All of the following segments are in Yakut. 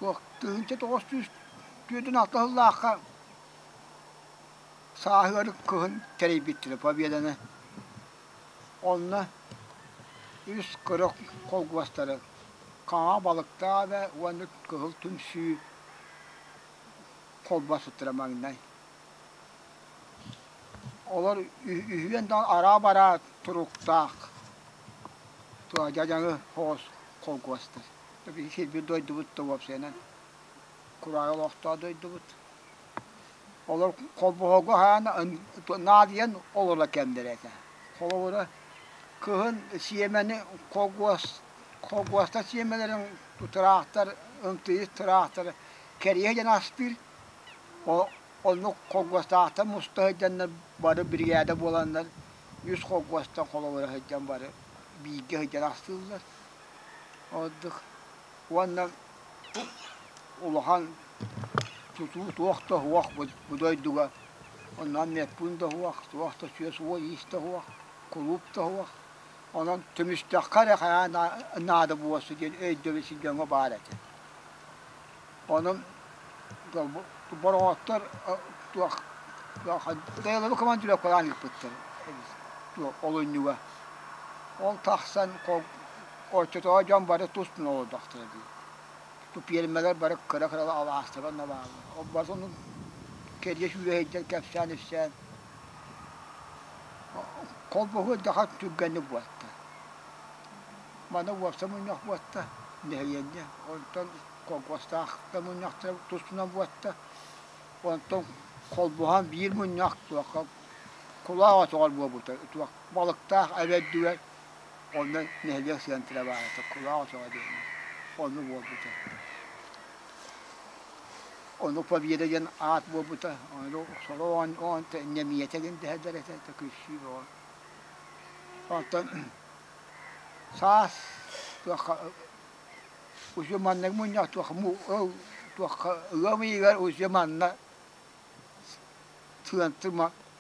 Туох 1946 сыллаахха сааһыары кыһын тэрийбиттэрэ Победаны. Онно үс кыра холкуостары хаҥа балыктаах уонна Кыһыл түмсүү холбоспуттара маҥнай. Олор үһүөн даҕаны араа-бараа туруктаах дьадьаҥы соҕус холкуостар. Биһиги сирбит дойдубут да уопсайынан кураайы олохтоох дойдубут. Олор холбоһорго хаһан наадыйан олорор кэмнэрэ этэ. Холобура, кыһын сиэмэни холкуос холкуостар сиэмэлэрин тыраахтар, ымтыйыс тыраахтары кэрийэ диэн астыыр. Оннук холкуостаахтар муста сылдьаннар бары биригээдэ буоланнар үс холкуостан холобура сылдьан бары бииргэ сылдьан астыыллар. Ордук уонна улахан тутуу туох да суох бу дойдуга онно медпуун да суох, туох да сүөс-уол-иис да суох, кулууп да суох. Онон түмүстэххэ эрэ хайаан наада буолсу диэн өйдөбүл син дьоҥҥо баар этэ. Онон бороҕоттор туох дайылабы командировкалаан ыыппыттар олунньуга. Ол тахсан оччотооҕу дьон бары тус-туспа олордохторо дии. Пиэрмэлэр бары кыра-кыра алаастара онно бааллар. Ол барыта оннук кэрийэ сүүрэ сылдьан кэпсээн-ипсээн холбоһуо даҕа түргэнник буолта. Манна уопсай мунньах буолта, нэһилиэнньэ. Онтон холкуостаах да мунньахтара тустунан буолта. Онтон холбоһон биир мунньах туохха кулаах отоҕор буолбута. Туох балыктаах эбэ үрдүгэр онно нэһилиэк сыантра баар этэ, кулаах отоҕо диэн. Онно буолбута. Ону Победа диэн аат буолбута. Ону сорох нэмийэтэ диэн дэһэллэр этэ, күлсүү бөҕө. Онтон саас туохха уже маннык мунньах туох туохха ыам ыйыгар уже манна сыанты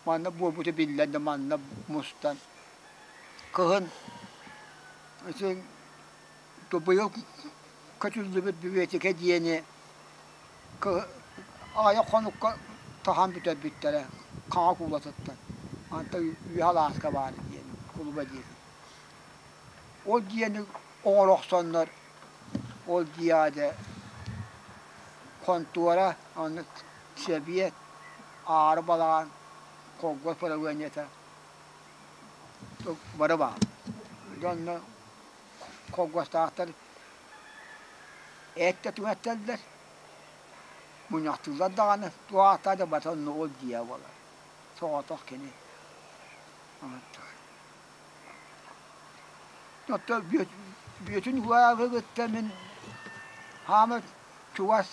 манна буолбута биллэн да манна мустан кыһын ити быйыл көтүллүбүт библиотека диэни аҕыйах хонукка таһан бүтэрбиттэрэ хаҥа куулатыттан антон үөһэ алааска баар диэн кулуба диэн ол дьиэни оҥоро охсоннор ол дьиэҕэ дьэ хонтуора онно сэбиэт аара балаҕан холкуос бырабыанньата бары баар дьэ онно холкуостаахтар эт да түҥэттэллэр мунньахтыыллар даҕаны туох ааттаах да барыта онно ол дьиэ буолар соҕотох кини Оттон Бүөтүн Уһааҕы кытта мин хаама чугас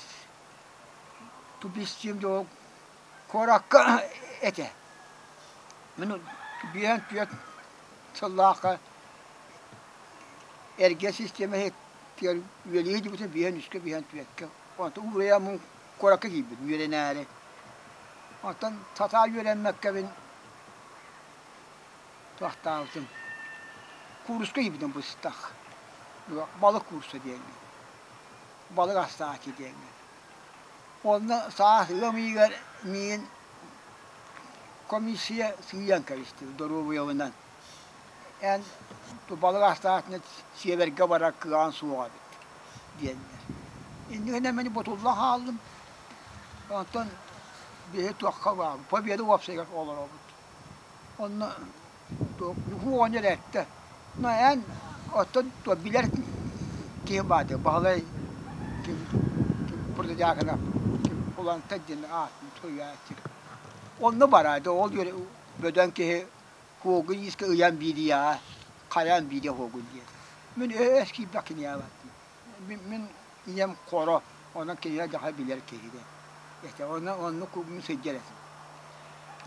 тубистиим дьолу куоракка этэ. Мин биэһэн түөрт сыллаахха эргэ систиэмэ иһиттигэр үлэлии сылдьыбытым биэһэн үскэ, биэһэн түөрткэ. Онтон уурайаммын куоракка киирбитим үөрэнээри. Оттон сатаан үөрэммэккэбин туохтаабытым кууруска киирбитим быстах. Балык куурса диэҥҥэ. Балык астааччы диэҥҥэ. Онно саас ыам ыйыгар миигин комиссия сыыйан кэбистэ доруобуйабынан. Эн балык астаатына сиэбэргэ барар кыаҕыҥ суох эбит диэннэр. Иннигинэ мин бутулла хааллым. Онтон биһи туохха баабыт Победа уопсайыгар олоробут. Онно Ньукуу оҕонньор эттэ: "Но эн оттон билэр киһи баар дии Баһылай ким Протодьяконов ким Кулантай диэн аатын суруйааччы. Онно бараа дии ол бөдөҥ киһи Хуогун иискэ ыйан биэриэҕэ, хайаан биэриэ Хуогун диэтэ. Мин өс киирбэх киниэхэ бардым. Мин ийэм хоро, онон кинилэр дьаха билэр киһи этэ. Онно оннук мин сылдьар этим.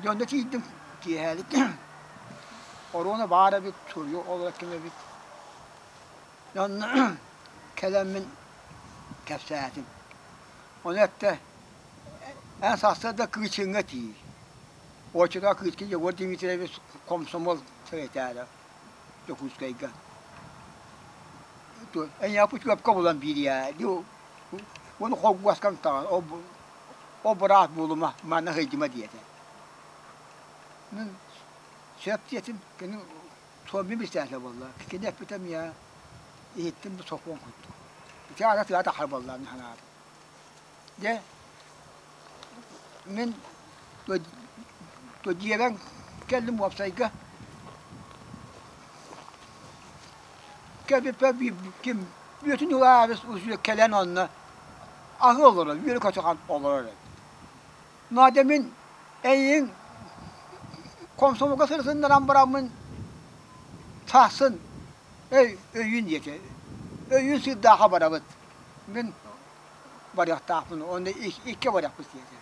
Дьэ онно тиийдим киэһэлик оруона баар эбит, суруйу олорор ким эбит. Онно кэлэммин кэпсээтим. Ону эттэ, эн сарсыарда Кыычыҥҥа тиий. Оччотугар кыыска Егор Дмитриевич комсомол сэкэтээрэ Дьокуускайга. Эйиэхэ путевка булан биэриэ. Уону холкуоскам таҕа ол быраас буолума, манна сылдьыма диэтэ. Мин сөп диэтим, кини суомми бистээтэ буолла. Кини эппитэ миэхэ иһиттим да сокуон курдук. Ити аата тыа тахар буолла мин санаатым. Дьэ, мин дьиэбэр кэллим уопсайга. Кэлбиппэр ким бүтүн улаабыс кэлэн онно аһыы олорор, үөрэ-көтө олорор эбит. Надя мин эйигин комсомолга сырытыннаран бараммын сасын өй өйүүн диэтэ. Өйүүн сыырдаахха барабыт. Мин барыахтаахпын, онно икки барыахпыт диэтэ.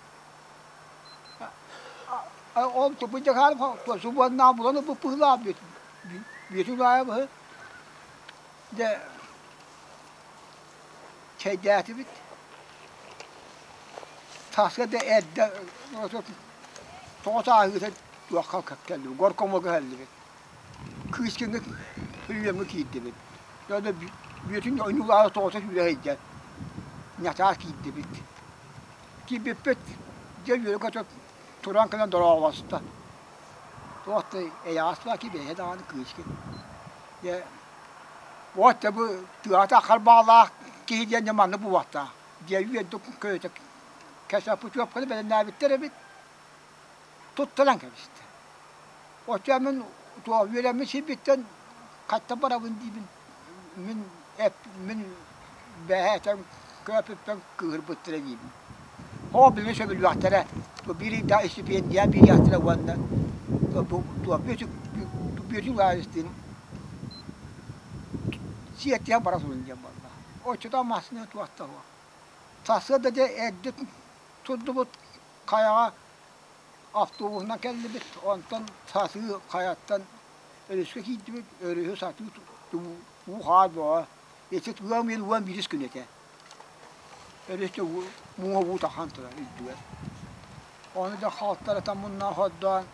Ол тупуйдахаар субуоннаах булан ылбыт бүөтүн аайы дьэ чэйдээтибит. Таска да эрдэ тоҕо сааһыыта туохха кэллибит, горкомолга кэллибит. Кыыскыҥҥа Өлүөҥҥэ киирдибит. Дьоно бүөтүн ойуулаары тоҕута сүүрэ сылдьан ньатаа киирдибит. Киирбиппит дьэ үөрэ-көтө туран кэлэн дорооболосто. Туох да эйэҕэс баа кибиэһэ даҕаны кыыскын. Дьэ вот дьэ бу тыата харбаалаах киһи диэн дьэ маннык буолуохтаах. Дьэ үөрдүк көтө кэсэ путевканы бэлэмнээбиттэр эбит. Туттаран кэбистэ. Оччо мин туох үөрэммит сирбиттэн хатта барабын диибин. Мин эп мин бэһээтэн көөпүппүн кыыһырбыттара диибин. Оо билигин сөбүлүөхтэрэ. Биир ыйдаах истипиэндийэ биэриэхтэрэ уонна бу туох Бүөтүк Лаайыстыын сиэттиһэн бара турун диэн буолла. Оччотоох массыына туох да суох. Сарсыарда дьэ эрдэ турдубут хайаҕа автобуһунан кэллибит, онтон сатыы хайаттан өрүскэ киирдибит, өрүһү сатыы уу-хаар бөҕө. Ити ыам ыйын 11 күнэ этэ. Өрүскэ мууһа уу тахан турар үрдүгэр. Ону да халтарата мунна хордоон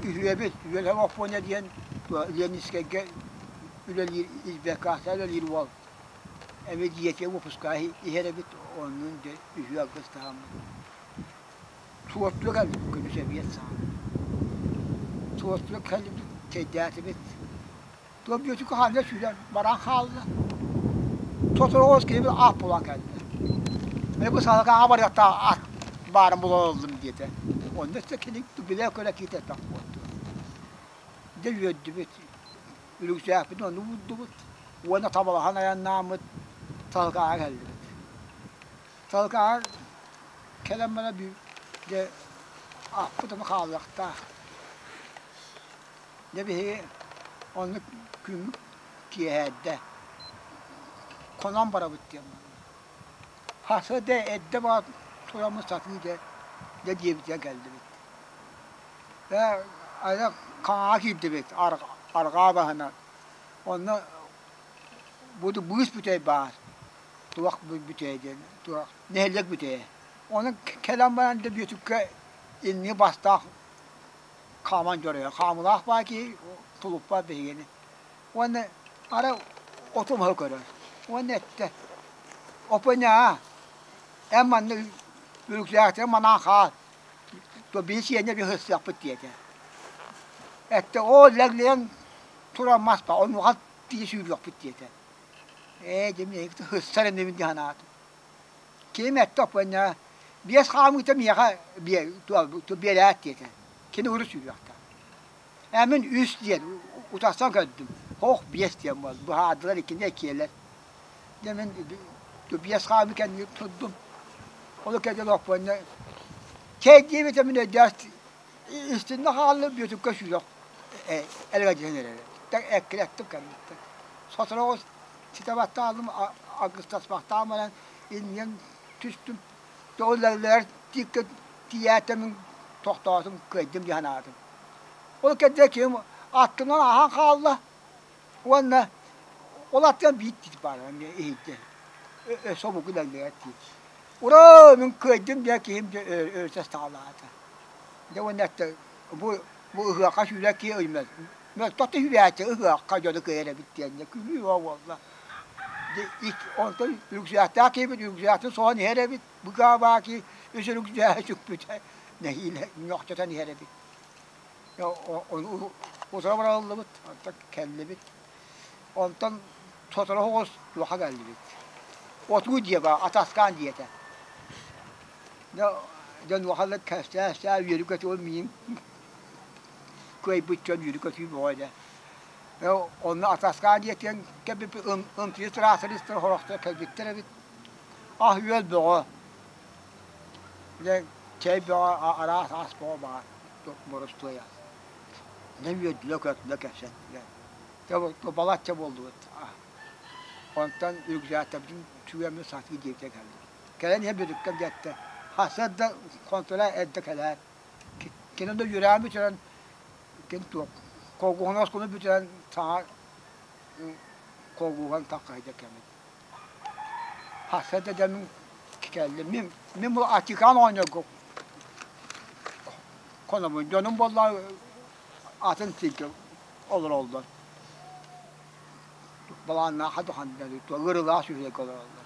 үһүөбүт, Үөлэһэ Оппуонньа диэн Ленинскэйгэ үлэлиир, избеккаахта үлэлиир уол. Эмиэ дьиэтигэр уоппускаҕа иһэр эбит, оннун дьэ үһүө алгыстаһаммыт. Суоттуга кэллибит күнүс эбиэт саҕана. Суоттуга кэллибит, чэйдээтибит. Туох Бүөтүкэ ханна сүүрэн баран хаалла. Сотору оҕус киһибит аат булан кэллэ. Мин бу салакаҕа барыахтаах ат баарын булан ыллым диэтэ. Онно өссө кини билэ-көрө киһитэ элбэх буолту. Дьэ үөрдүбүт. Үрүксээкпитин онно уурдубут уонна табалаһан айаннааммыт Салакаҕа кэллибит. Салакаҕа кэлэн баран дьэ аппыт ону хаалыахтаах. Дьэ биһиги оннук күммүт киэһэрдэ хонон барабыт диэн барда. Хаса да эрдэ баҕа тураммыт сатыы дьэ дьэ дьиэбитигэр кэллибит. Ээ айах хаҥаҕа киирдибит арҕаа баһынан. Онно бу быыс бүтэй баар. Туох бүтэй диэн туох нэһилиэк бүтэйэ. Ону кэлэн баран да Бүөтүккэ инники бастаах хааман дьоруйар. Хаамылаах баа киһи тулуппат биһигини. Уонна арай оту маһы көрөр. Уонна эттэ: «Опа-ньаа, эн манна үрүксээхтэрин манаан хаал, биһи сиэнньэ биһи сыстыахпыт» диэтэ. Эттэ: «Оо, лэглэйэн турар мас баар, онуоха тиийэ сүүрүөхпүт» диэтэ. Ээ, дьэ мин эһиги сыссар инибин дии санаатым. Ким эттэ оппуонньа биэс хаамыыта миэхэ биэрээт диэтэ. Кини урут сүүрүөхтээх. Ээ мин үс диэн утарсан көрдүм. Ох биэс диэн буолла. Быһаардылар иккини эккиэлэр. Дьэ мин биэс хаамыы кэннигэр турдум. Ол кэннигэр оппуонньа чэй диэбитэ мин өйдөөх истиннэ хаалла Бүөтүккэ сүүрэх элэгэлдьиһэн эрэрэ. Эккирэттим кэнниттэн. Сотору ситэ баттаалым аргыстаспахтаан баран иннинэн түстүм. Ол тииккэ тиийээтэмин тохтоотум, кыайдым дии санаатым. Ол кэннэ ким аттынан аһан хаалла уонна ол аттынан биир тиит баара эмиэ иһийдэ. Өссө омугу лэллэйэр тиит. Ура, мин кыайдым диэн киһим дьэ өрүтэ саҕалаата. Дьэ уонна эттэ бу бу ыһыахха сүүрэр киһи өймөт. Мөлтөх да сүүрээччи ыһыахха дьону кыайар эбит диэн дьэ күлүү буолла. Онтон үрүксээхтээх киһибит үрүксээхтин соһон иһэр эбит, быкаабаки үс үрүксээҕи сүкпүтэ нэһиилэ ньохчотон иһэр эбит. Утары бараллыбыт, онтон кэллибит. Онтон сотору соҕус туоха кэллибит. Отуу дьиэ баар, атаскаан дьиэтэ. Дьон улаханнык кэпсээ-кэпсээ үөрүү-көтүү миин кыайбыт дьон үөрүү-көтүү бөҕө этэ. Онно атаскаан дьиэтигэр кэлбиппит ымсыы тыраассалыыстар сорохтор кэлбиттэр эбит. Ас-үөл бөҕө. Дьэ чэй бөҕө, араас ас бөҕө баар боростуой ас. Дьэ үөрдүлэр-көттүлэр кэпсэттилэр. Дьэ балачча буоллубут. Онтон рюкзактарбытын сүгэммит сатыы диэбитэ кэллибит. Кэлэн иһэн Бүөтүккэм диэттэ, сарсыарда хонтуора эрдэ кэлээр. Кини да үөрэҕин бүтэрэн, кини туох, колгуһун оскуоланы бүтэрэн саҥа колгуһан таххайда кэмит. Сарсыарда дьэ мин кэллим. Мин, мин бу Атикан оҕонньорго хонобун. Дьонум буолла атын сиргэ олороллор. Балааннаахха да ыарыылаах сүһүргэ олороллор.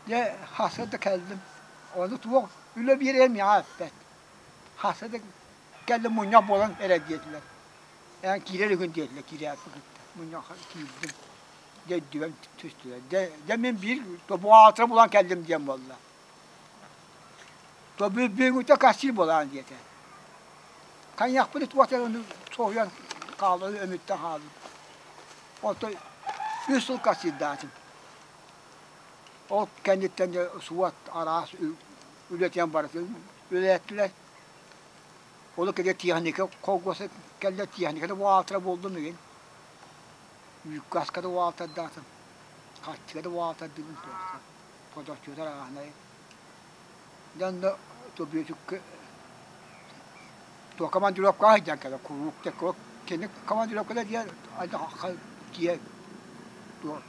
Дьэ, хаста да кэллим. Ону туох үлэ биэриэн миэхэ эппэт. Хаста да кэллим мунньах буолан эрэр диэтилэр. Эн киирэр үһүн диэтилэр, киирээппин кытта. Мунньахха киирдим. Дьэ, өйдүбэм түстүлэр. Дьэ, дьэ мин биир бухгалтер булан кэллим диэн буолла. То бүгүҥҥүтэ кассир буолаан диэтэ. Коньякпын туох ону соһуйан хаалла, өмүттэн хааллым. Онтон үс сыл кассирдаатым. Ол кэнниттэн дьэ суот араас үлэтинэн барытын үлэлэттилэр. Ол кэлэ техника колгоса кэллэ техниканы буҕаалтыра буоллум игин. Үүккэ аска да буҕаалтардаатым, харчыга да буҕаалтардыбын туохха. Подоччута арааһынай. Дьэ онно Бүөтүккэ туох командировкаҕа сылдьан кэлэр куруук кини командировката диэн киэ туох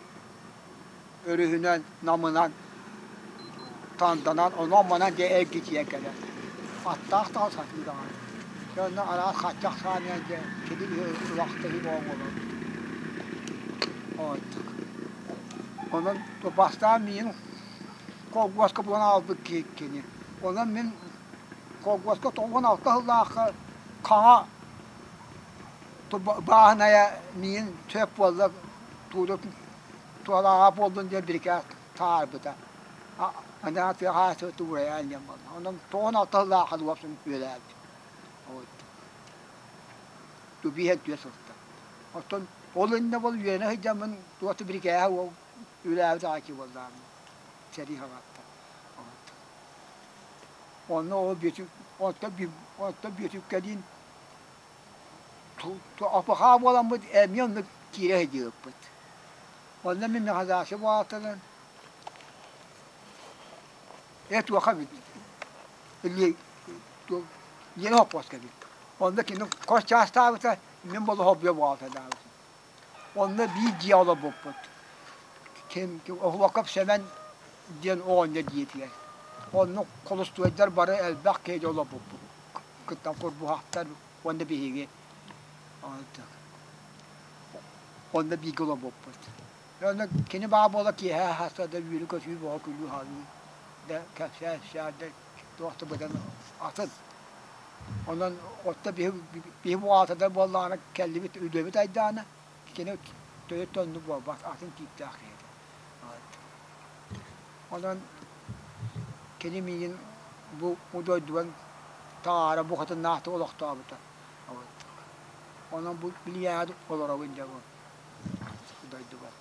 өрүһүнэн, намынан, танданан, онон-манан дьэ эргичийэн кэлэр. Аттаах даҕаны сатыы даҕаны. Дьэ онно араас хаччах саанынан дьэ кини ылахтаһыы буолан олорбут. Онон бастаан миигин колгуоска булан аҕалбыт киһи кини. Онон мин колгуоска 96 сыллаахха хаҥа бааһынайа миигин сөп буолла туура туһалааҕа буоллун диэн бирикээс таһаарбыта. Аны тыаҕа туурайаан диэн буолла. Онон 96 сыллаахха уопсум үөлээбит. Тубиһэн түө сылта. Оттон ол иннэ бол үөрэнэ сылдьаммын туох да бирикээһэ уол үлээбит аҕай буоллаҕым сэрии саҕаттан. Онно ол Бүөтүк оттон Бүөтүккэлиин опахаа буоламмыт эмиэ оннук киирэ сылдьыбыппыт. Онно мин механизация буолааттанан э туоха эбит Лена хоппуоска эбит. Онно кини хос чаастаабыта, мин боло хоббуйа буолаатадаабытым. Онно биир дьиэ олорбуппут. Ким Оһуокап Сэмэн диэн оҕонньор дьиэтигэр. Онно холустуойдар бары элбэх киһи олорбуппут. Кыттан курбуһахтар уонна биһиги. Онно бииргэ олорбуппут. Онно кини баа буола киэһэ хаста да үөрүү-көтүү бөҕө күлүү-хаалыы да кэпсээ-ипсээ да туох да быдан атын. Онон отто биһи биһи буҕаалтардар буоллаҕына кэллибит үлэбит айдаана кини төрүт оннук буолбат атын тииптээх киһи этэ. Онон кини миигин бу дойдуга таҥара букатыннаахтык олохтообута. Онон бу билиҥҥи олоробун дьэ бу дойдубар.